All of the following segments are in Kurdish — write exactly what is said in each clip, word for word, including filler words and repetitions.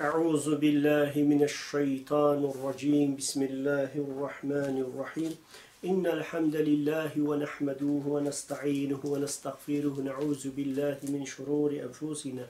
أعوذ بالله من الشيطان الرجيم. بسم الله الرحمن الرحيم. إن الحمد لله ونحمده ونستعينه ونستغفره ونعوذ بالله من شرور أنفسنا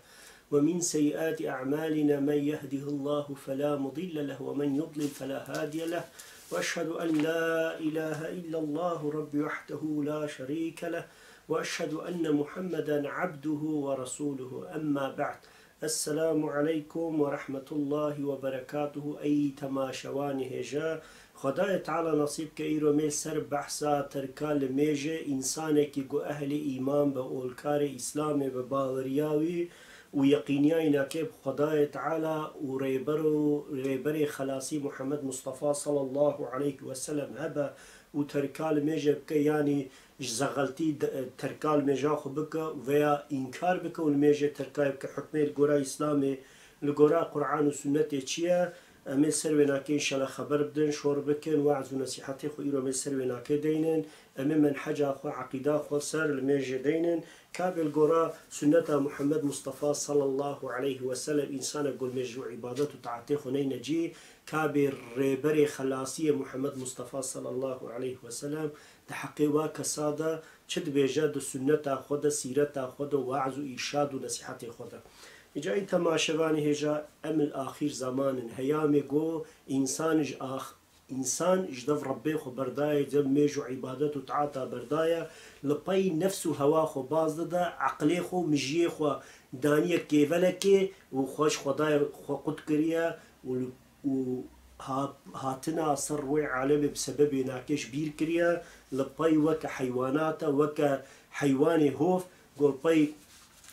ومن سيئات أعمالنا. من يهده الله فلا مضل له ومن يضلل فلا هادي له. وأشهد أن لا إله إلا الله رب وحده لا شريك له. وأشهد أن محمدا عبده ورسوله. أما بعد. Esselamu aleykum ve rahmetullahi ve berekatuhu. Ey temaşevanê hêja, Xwedayê Teala nasîb ke îro mê ser behsa terka limêjê, însanekî ku ehlê îman be, olkarê Îslamê be, bawerîya wî û yeqîniyayî nake bi Xwedayê Teala û rêber û rêberê xelasî Muhammed Mustafa sallallahu aleyhi ve sellem hebe û terka limêjê bike, yanî ji zexeltî de, terka limêja xwe bike û veya înkar bike û limêjê terkayê bike, hukmê li gora Îslamê, li gora Quran û Sunnetê çi ye? Em ê ser wê nakê înşallah xeber bidin, şor bikin, we'z û nesîhetê xwe îro em ê ser wê nakê deynin. Em ê menheca xwe, eqîda xwe ser limêjê deynin. Ka bê li gora Sunneta Muhammed Mustafa sallallahu aleyhi ve sellem însanek ku limêj û îbadet û taetê xwe neyne cî, ka bê rêberê xelasiyê Muhammed Mustafa sallallahu aleyhi ve sellem di heqê wa kesa de çi dibêje di sunneta xwe de, sîreta xwe de, we'z û îrşad û nesîhetê xwe de. Îca ey temaşevanê hêja, em li axîr zeman in. Heyamê ku însan ji ax-, însan ji dev Rebbê xwe berdaye, ji dev mêj û îbadet û taeta berdaye, li pey nefs û hewa xwe baz dide, eqlê xwe û mijiyê xwe daniye kêvelekê û xwe ji Xwedayê xwe qut kiriye û li û ha-, hatina ser rûyê alemê bi sebebê nake ji bîr kiriye, li pey weke heywanat e, weke heywanê hov, ku li pey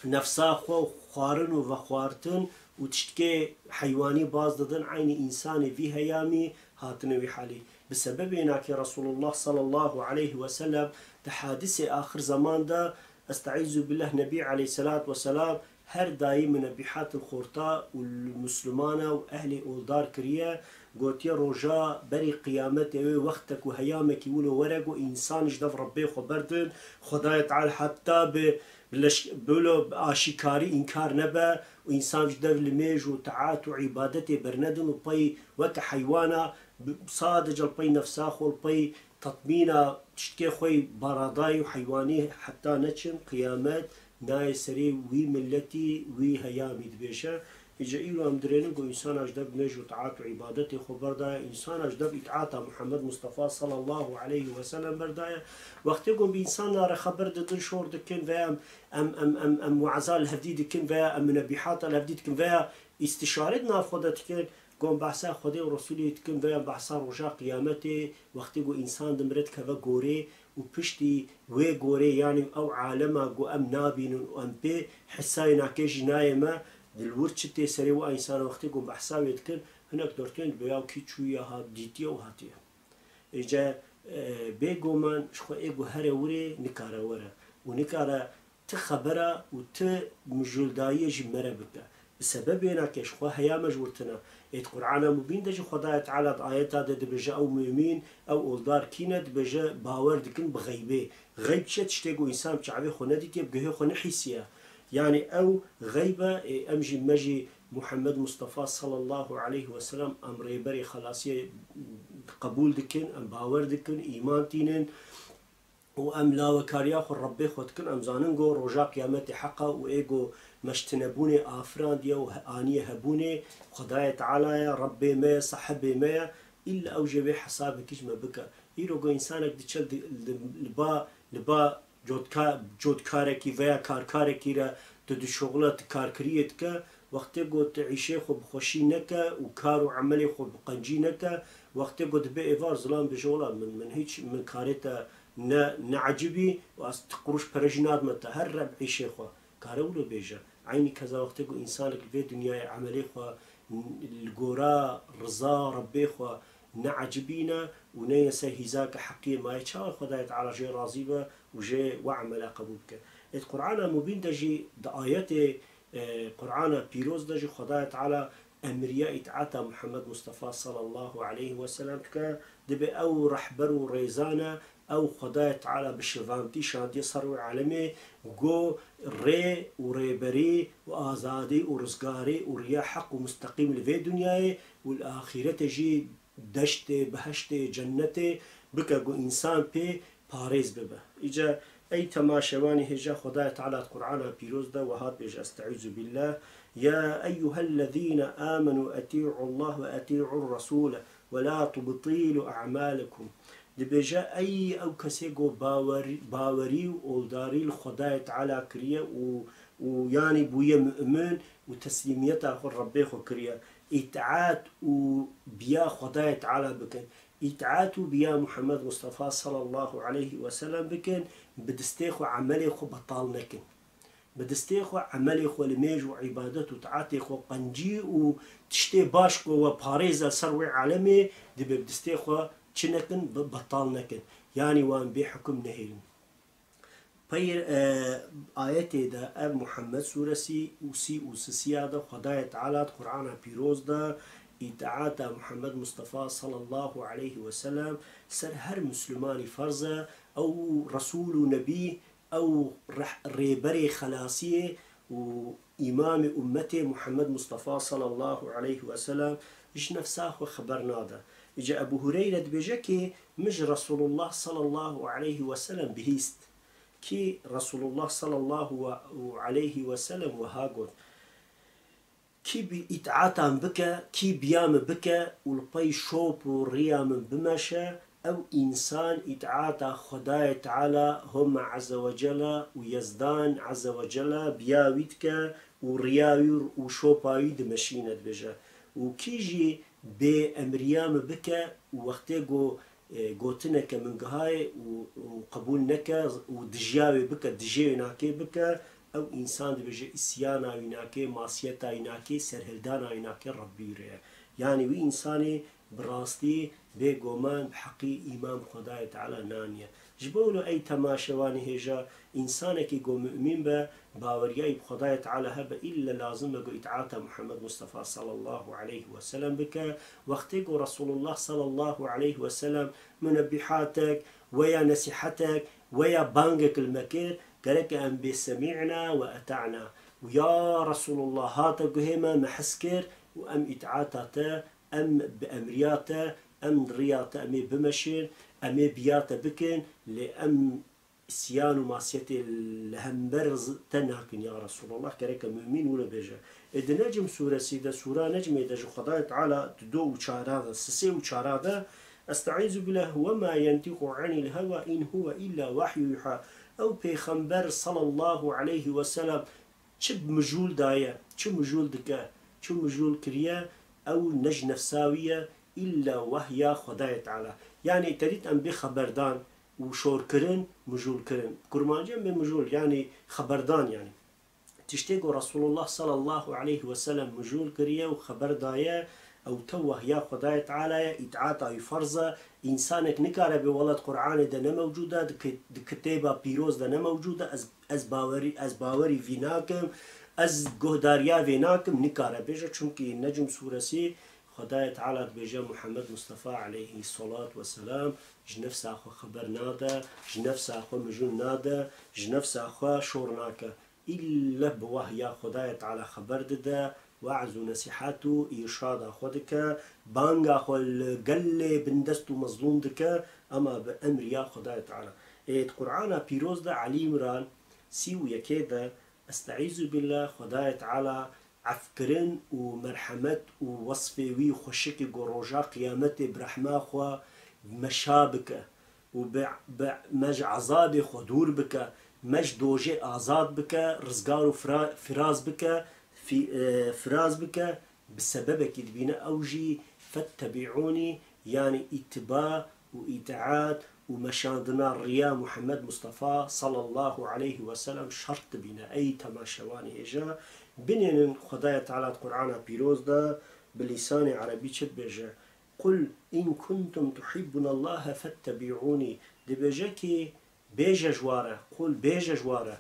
nefsa xwe û xwarin û vexwartin û tiştkê heywanî baz didin, eynî însanê vî heyamî hatine wî halî. Bi sebebê nake Resulullah sallallahu aleyhi ve sellem di hadisê axir zeman de, estaizu billah, Nebî aleyhisselat vesselam her daîm minebîhat li xorta û li Muslimana û ehlê oldar kiriye, gotiye, roja berî qiyametê wê wextek û heyamekî wilo were ku însan ji dev Rebbê xwe berdin, Xwedayê Teala heta bi, bi leş-, bi wilo bi aşîkarî înkar nebe û însan ji dev limêj û taat û îbadetê bernedin û pey weke heywana bi, sadece li pey nefsa xwe, li pey tatmîna tiştkê xwe yî baradayî û heywanî heta neçin qiyamet nayê serê wî milletî, wî heyamî dibêje. Îca îro em dirênin ku însana ji dev mêj û taat û îbadetê xwe berdaye, însana ji dev îtaata Muhammed Mustafa sallallahu aleyhi ve sellem berdaye. Wextê ku bi însana re xeber didin, şor dikin veya em, em, em, em, em we'za li hevdî dikin veya em minebîhata li hevdî dikin veya îstişare di nav xwe de dikin, ku em behsa Xwedê û Resûlê dikin veya behsa roja qiyametê, wextê ku însan dimire dikeve gorê û piştî wê gorê, yanî ew alema ku em nabînin û em pê hesayê nake jî nayê me, di li wir çi tê serê û a însan wextê ku behsa wê dikin, hinek dertên dibe ya kî çûye hat dîtiye û hatiye. Îca, e, bêguman ji xwe ê ku here wirê nikare were û nikare ti xebera û ti mijûldayiyê ji me re bike. Bi sebebê nake ji xwe heya me ji wir tune. Ê di Qur'ana Mubîn de jî Xwedayê Teala di ayeta de dibêje, ew mumîn, ew oldar kî ne? Dibêje, bawer dikin bi xeybê. Xeyb çi ye? Tiştê ku însan bi çavê xwe nedîtiye, bi guhê xwe nehîsiye. Yanî ew xeyb e, ê em jî, me jî Muhammed Mustafa sallallahu aleyhi ve sellem em rêberê xelasiyê qebûl dikin, em bawer dikin, îman tînin. û em lawekariya xwe Rebbê xwe dikin, em zanin ku roja qiyametê heq e û ê ku me ji tinebûnê afirandiye û he-, aniye hebûnê, Xwedayê Teala ye, Rebbê me ye, sahibê me ye, îlla ew jê vê hesabekî ji me bike. Îro ku însanek diçe di, li, li ba, li ba cotka-, cotkarekî veya karkarekî re tu dişuxile, tu karkiriyê dike, wextê ku tu îşê xwe bi xweşî neke û kar û emelê xwe bi qencî neke, wextê ku dibe êvar zilam bêje, wela min, min hîç, min karê te ne, neecibî û ez ti quruş pere jî nadime te, her reb îşê xwe. Kare wilo bêje. Eynî keza wextê ku însanek li vê dinyayê emelê xwe n-, li gora riza Rebbê xwe neecibîne û neyne ser hîzake heqiyê mayê, çawa Xwedayê Teala jê razî be û jê we emela qebûl bike? Ê di Qur'ana Mubîn de jî, di ayetê, e, Qur'ana Pîroz de jî Xwedayê Teala emriya îtaata Muhammed Mustafa sallallahu aleyhi ve sellem dike, dibê ew rehber û rêzan e, ew Xwedayê Teala bi şivantî şandiye ser wê alemê, go rê û rêberî û azadî û rizgarî û riya heq û musteqîm li vê dinyayê û li axîretê jî deştê, behiştê, cennetê bike ku însan pê parêz bibe. Îca ey temaşevanê hêja Xwedayê Teala di Qur'ana Pîroz de wiha dibêje, Estaizu billah, Ya eyyuhellezîne amenu etî'ullah ve etî'ur resûle ve la tubtîlu a'malekum. Dibêje, ey ew kesê ku bawer-, bawerî û oldarî li Xwedayê Teala kiriye û, û yanî bûye mu'min û teslîmiyeta xwe Rebbê xwe kiriye, îtaat û biya Xwedayê Teala bikin. Îtaat û biya Muhammed Mustafa sallallahu aleyhi ve sellem bikin, bi destê xwe emelê xwe betal nekin. Bi destê xwe emelê xwe li mêj û îbadet û taatê xwe qencî û tiştê baş ku we parêz e ser wê alemê, dibê bi destê xwe çi nekin, be-, betal nekin. Yanî wan bê hukum nehêlin. Peyr, e, ayetê de ev Muhammed sûresî û sî û sisiya de Xwedayê Teala di Qur'ana Pîroz de îtaata Muhammed Mustafa sallallahu aleyhi ve sellem ser her Muslimanî ferz e, ew Resûl û Nebî, ew reh-, rêberê xelasiyê û îmamê ummetê Muhammed Mustafa sallallahu aleyhi ve sellem ji nefsa xwe xeber nade. Îca Ebu Hureyre dibêje ki min ji Resulullah sallallahu aleyhi ve sellem bihîst. Kî Resulullah sallallahu aleyhi ve sellem wiha got, Kî bi îtaata min bike, kî biya min bike û li pey şop û riya min bimeşe, ew însan îtaata Xwedayê Teala Homme Azze ve Celle û Yezdan Azze ve Celle biya wî dike û riya wî û şopa wî dimeşîne, dibêje. Û kî jî bê emriya min bike û wextê ku e, gotineke min gihayê û, û qebûl neke û dijiya wê bike, dijê wê nakê bike, ew însan dibêje îsyana wî nakê, masiyeta wî nakê, serhildana wî nakê Rebbî wî re ye. Yanî wî însanê bi rastî bê goman, bi heqî îman bi Xwedayê Teala naniye. Ji bo wilo ey temaşevanê hêja, însanekî ku mumîn be, baweriyayî bi Xwedayê Teala hebe, îlle lazim e ku îtaata Muhammed Mustafa sallallahu aleyhi ve sellem bike. Wextê ku Resulullah sallallahu aleyhi ve sellem munebihatek, weya nesîhetek, weya bangek li me kir, gereke em bê semî'na ve eta'na. Û ya Resulullah, hate guhê me, me hez kir û em îtaata te, em bi emriya te, em riya te em ê bimeşin, em ê biya te bikin, lê em îsyan û masiyetê li hember te nakin ya Resulallah, gereke mumîn wilo bêje. Ê di Necm sûresî de, sûra Necmê de ji Xwedayê Teala di do û çara de, sisê û çara de, Estaizu billah, "Ve ma yentiqu anil hewa in huve illa vahyu yuha." Ew pêxember sallallahu aleyhi ve sellem çi mijûl daye, çi mijûl dike, çi mijûl kiriye, ew ne ji nefsa wî ye, îlla wehya Xwedayê Teala. Yanî te dît em bê xeberdan û şorkirin, mijûlkirin. Kurmancî em bê mijûl, yanî xeberdan yanî. Tiştê ku Resulullah sallallahu aleyhi ve sellem mijûl kiriye û xeber daye, ew tev wehya Xwedayê Teala ye, îtaata wî ferz e. Însanek nikare bê welat Qur'anê de ne mewcûd e, di ki-, di kitêba pîroz de ne mewcûd e, ez, ez bawerî, ez bawerî vî nakim, ez guhdariya vê nakim, nikare bêje. Çimkî Necm sûresî Xwedayê Teala dibêje, Muhammed Mustafa aleyhî selat ve selam ji nefsa xwe xeber nade, ji nefsa xwe mijûl nade, ji nefsa xwe şor nake. Îlle bi wahya Xwedayê Teala xeber dide, we'z û nesîhet û îrşada xwe dike, banga xwe li gelê bindest û mezlûm dike, ema bi emriya Xwedayê Teala. Ê di Qur'ana pîroz de Elî Îmran sî û yekê de, Estaizu billah, Xwedayê Teala efkirin û merhemet û wesfê wî xweşikî ku roja qiyametê bi rehma xwe meşa bike û bi, bi me ji ezabê xwe dûr bike, me ji dojê azad bike, rizgar û fira-, firaz bike, fî-, e, firaz bike, bi sebebekî dibîne ew jî fettebi'ûnî, yanî îtiba û îtaat û meşandina riya Muhammed Mustafa sallallahu aleyhi ve sellem şert dibîne. Ey temaşevanê hêja, binênin Xwedaya Teala di Qur'ana pîroz de bi lîsanê erebî çi dibêje? Qul in kuntum tuhibbunallahe fettebi'ûnî. Dibêje ki, bêje ji wa re, qul bêje ji wa re,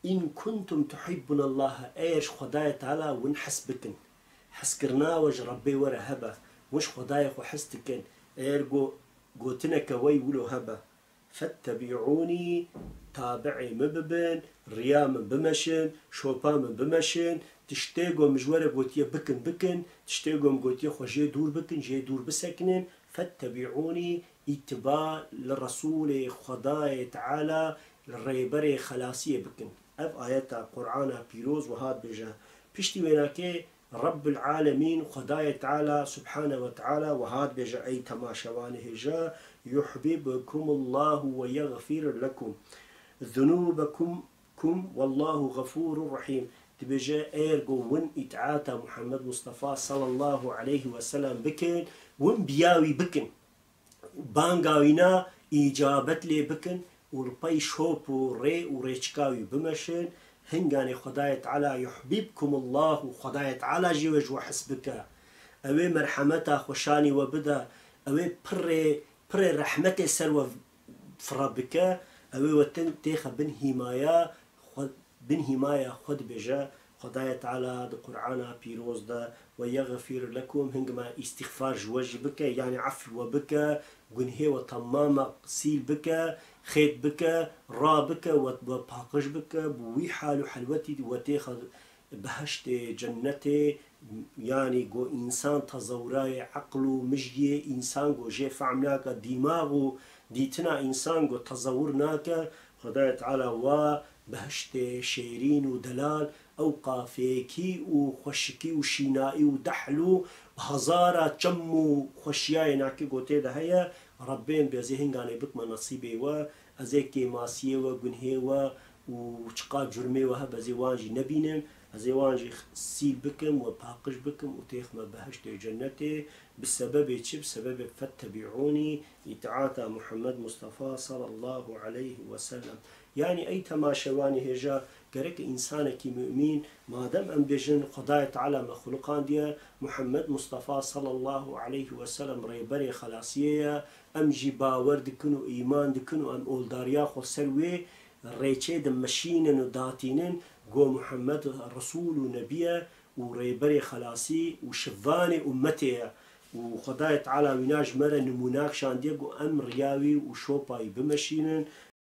in kuntum tuhibbunallahe, eger ji Xwedayê Teala win hes bikin, Hezkirina we ji Rebbê we re hebe. Hûn ji Xwedayê xwe hez dikin. Eger go-, gotineke we yî wilo hebe. Fettebi'ûnî, tabi'ê min bibin, riya min bimeşin, şopa min bimeşin, tiştê ku min ji we re gotiye bikin, bikin, tiştê ku min gotiye xwe jê dûr bikin, jê dûr bisekinin. Fettebi'ûnî, îtiba li Resûlê Xwedayê Teala, li Rêberê Xelasiyê bikin. Ev ayeta Qur'ana pîroz wiha dibêje. Piştî wênakê Rabbul Alemîn, Xwedayê Teala, Subhane ve Teala, wiha dibêje, ey temaşevanê hêja, yuhbibkumullahu ve yegfir lekum zunubekum, kum, wallahu gafurur rahîm. Dibêje, eger ku win îtaata Muhammed Mustafa sallallahu aleyhi ve sellem bikin, win biya wî bikin. Banga wî na îcabet lê bikin û li pey şop û rê û rêçika wî bimeşin. Hinganê Xwedayê Teala, yuhbibkumullah, û Xwedayê Teala jî we ji we hez bike. Ew ê merhemeta xwe şanî we bide. Ew ê pirê, pirê rehmetê ser we fira bike. Ew ê we tin-, têxe bin hîmaya xwe. Bin hîmaya xwe dibêje, Xwedayê Teala di Qur'ana pîroz de, "Ve yegfir lekum", hinga me îstîxfar ji we jî bike, yanî efî we bike, gunhê we temama sîl bike, xêt bike, ra bike, we, we paqij bike, bi wî hal û helwetî we têxe behiştê, cennetê, yanî go însan tezewirayê eql û mijiyê însan go jê fehm nake, dîmax û dîtina însan go tezewir nake, Xwedayê Teala wa behiştê şêrîn û delal, ew qafêkî û xweşikî û şînaî û dehl û hezara çem û xweşiyayê nakê go tê de heye, Rebbê min bê ez ê hinganê bikme nesîbê we, ez ê kêmasiyê we, gunhê we û çiqas curmê we hebe ez ê wan jî nebînim, ez ê wan jî sîl bikim, we paqij bikim û têxme behiştê cennetê. Bi sebebê çi? Bi sebebê fettebi'ûnî, îtaata Muhammed Mustafa sallallahu aleyhi ve sellem. Yanî ey temaşevanê hêja, gerek însanekî mumîn, madem em bêjin Xwedayê Teala me xuliqandiye, Muhammed Mustafa sallallahu aleyhi ve sellem rêberê xelasiyê ye, em jî bawer dikin û îman dikin û em oldariya xwe ser wê rêçê dimeşînin û datînin, go Muhammed Resul û Nebî ye û rêberê xelasî û şivanê ummetê ye. Û Xwedayê Teala wîna ji me re nimûnak şandiye, go em riya wî û şopa wî bimeşînin.